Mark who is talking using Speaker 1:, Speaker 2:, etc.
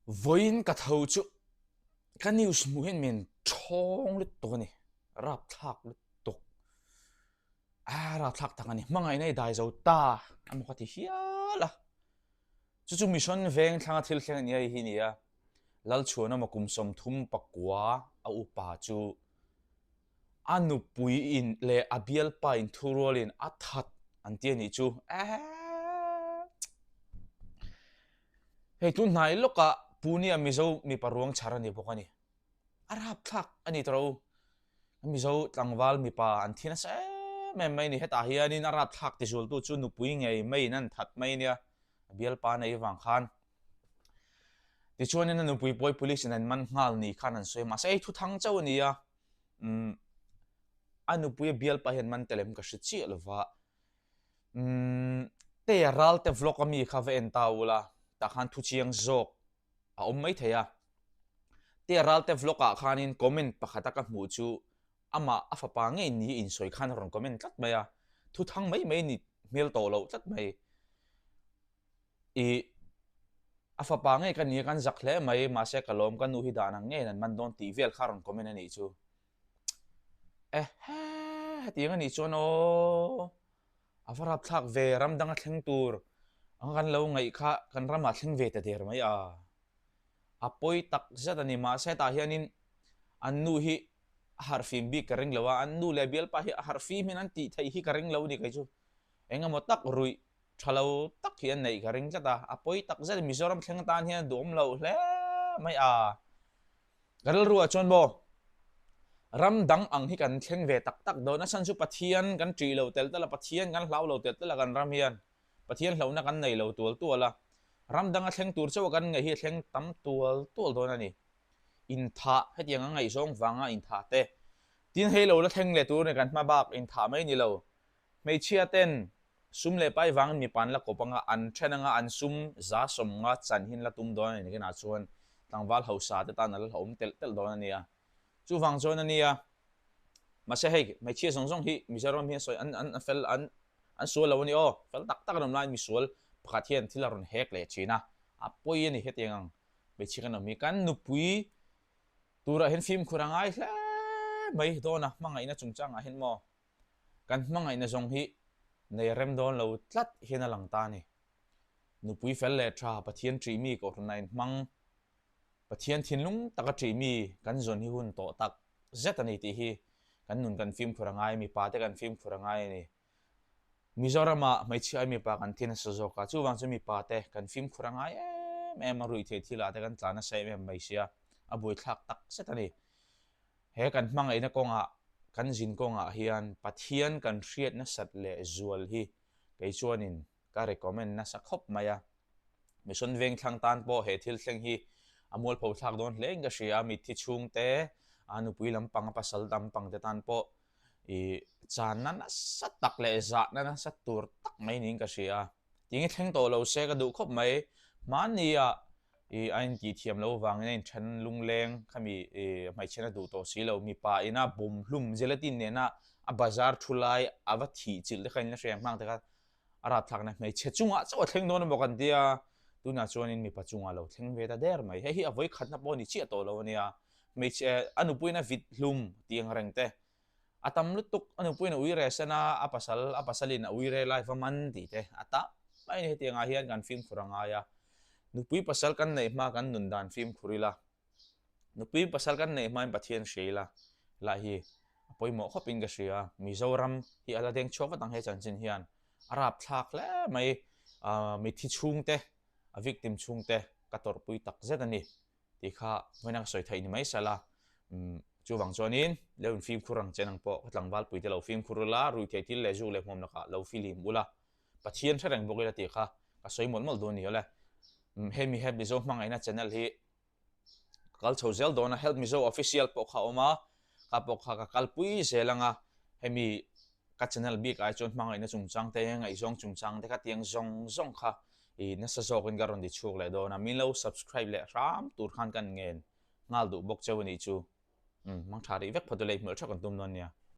Speaker 1: Vawiin ka tho chu ka news hmuh hian min thawng lutuk a ni, rapthlak lutuk. A rapthlak tak a ni, hmangaihna i dai zo ta a maw ka ti hial a. Chu chu mission veng thlanga thil thleng a ni a hei hi ni a, Lalchhuana maw kum 39 a upa chu a nupui in leh a bialpa in thurual in a that an ti a nih chu. Eehh. Hei tun hnai lawkah Pune-a Mizo mipa ruang chhar a ni bawk a ni. A rapthlak a ni tawh lo. Mizo tlangval mipa an thi nasa em em mai a ni. Hetah hianin a rapthlak tizualtu chu nupui ngei maiin an that mai a nia, a bialpa nei vang khan. Tichuanin a nupui pawi police in an man nghal ni khan an sawi a, mahse hei thuthang chauh a ni a, umm a nupui a bialpa hian man tel em ka hre chiah lova. Umm Tea Ralte vlog a mi kha va en ta ula tah khan thu chiang zawk a awm mai thei a. Tea Ralte vlog ah khanin comment pakhat a ka hmuh chu amah a fapa ngei ni insawi khan a rawn comment tlat mai a, thu thang mai mai ni hmel tawh loh tlat mai. Ih a fapa ngei ka ni a kan zak hle mai mahse ka lawm ka nu hi dan ang ngeiin an man dawn tih vel kha a rawn comment a nih chu. Ehe hetiang a nih chuan aw a va rapthlak ve ram danga thleng tur ang kan lo ngaih kha kan ramah thleng ve ta der mai a a pawi tak zet a ni mahse hetah hianin an nu hi a harhfim bik ka ring lo a an nu leh bialpa hi a harhfim hian an tih theih hi ka ring lo a ni kei chu engemaw tak ruih tha lo tak hi an neih ka ring tlat a a pawi tak zet a Mizoram thleng atan hian a duhawm loh hle mai a. Ka rilruah chuan maw, ram dang ang hi kan thleng ve tak tak dawn. A chhan chu Pathian kan ṭih lo tel tel a, Pathian kan hlau lo tel tel a kan ram hian. Pathian hlauhna kan nei lo tual tual a. Ram danga thleng tur chauh a kan ngaih hi a thleng tam tual tual dawn a ni. Inthah, hetiang a ngaihzawng vanga inthah te. Tin hei lo la thleng leh tur a ni kan hma bak inthah mai ni lo. Hmeichhia ten sum leh pai vangin mipa an la kawp anga an then anga an sum 150 chan hi an la tum dawn a ni nakinah chuan tlangval hausa te tan a la hlauhawm telh telh dawn a nia. Chuvang chuan a nia mahse hei hmeichhia zawng zawng hi Mizoram hian sawi an an fel an an sual lo a ni aw fel tak tak an awm laiin misual pakhat hian thil a rawn hek leh thin a a pawi a ni hetiang ang hmeichhia kan awm hi kan nupui turah hian fimkhur a ngai hle mai dawn a hmangaihna chungchangah hian maw Kan hmangaihna zawng hi nei rem dawn lo tlat hian a lang ta a ni. Nupui fel leh tha Pathian ṭih mi kohhranah inhmang, Pathian thinlung taka ṭih mi kan zawn hi hun tawh tak zet a ni tih hi kan nun kan fimkhur a ngai, mipa te kan fimkhur a ngai a ni. Mizoramah hmeichhia ai mipa kan thi nasa zawk a, chuvang chu mipa te kan fimkhur a ngai em em a, ruihtheih thilah te kan tla nasa em em mai sia, a buaithlak tak zet a ni. He kan hmangaihna kawngah, kan zin kawngah hian Pathian kan hriat nasat leh zual hi kei chuanin ka recommend nasa khawp mai a. Mission Vengthlang tan pawh he thil thleng hi a mualpho thlak dawn hle in ka hria a, mitthi chhungte, a nupui lampang, a pasal lampang te tan pawh ih channa nasa tak leh zahna nasa tur tak mai niin ka hria a. Tinge thleng tawh lo se ka duh khawp mai. Hmanniah ih a intih thiam loh vangin a inthen lungleng khami ih hmeichhian a duh tawh si lo. Mipa ina bawm hlum gelatin nena a bazar thu lai a va thih chilh te kha in la hre ang hmang te kha a rapthlakna hmeichhe chungah chauh a thleng dawn emaw kan tia tunah chuanin mipa chungah lo thleng ve ta der mai. Hei hi a vawikhatna pawh a ni chiah tawh lo a nia. Hmeichhe a nupuiin a vit hlum tih ang reng te A tam lutuk, a nupuiin a ui re sen a, a pasal, a pasalin a ui re lai va man tih te a tam mai a ni. Hetiangah hian kan fimkhur a ngai a, nupui pasal kan neih hma kan nun dan fimkhur ila, nupui pasal kan neih hmain Pathian hria ila lai hi a pawimawh khawpin ka hria. Mizoram hi a la deng chhuak vat ang he chanchin hian a rapthlak hle mai, mitthi chhungte, a victim chhungte ka tawrhpui takzet a ni. Tih kha vawiin a ka sawi theih ni mai sela, umm chuvang chuanin lo in fimkhur ang che nang pawh ka tlangval puite lo fimkhur ula, ruihtheih thil leh zuk leh hmuam lakah lo filim ula, Pathian hre reng bawk ila tih kha ka sawi mawlh mawlh duh a ni awle. Umm hemi Help Mizo hmangaihna channel hi ka kal chho zel dawn a, Help Mizo official pawh kha a awm a, kha pawh kha ka kalpui zel ang a, hemi Ka channel bik ai chuan hmangaihna chungchang te, ngaihzawng chungchang te kha tiang zawng zawng kha i nasa zawkin ka rawn ti chhuak leh dawn a, min lo subscribe leh hram tur khan kan ngen nghal duh bawk cheu a nih chu. Umm, hmang tha rih vek phawt ula i hmuh leh theuh kan tum dawn nia.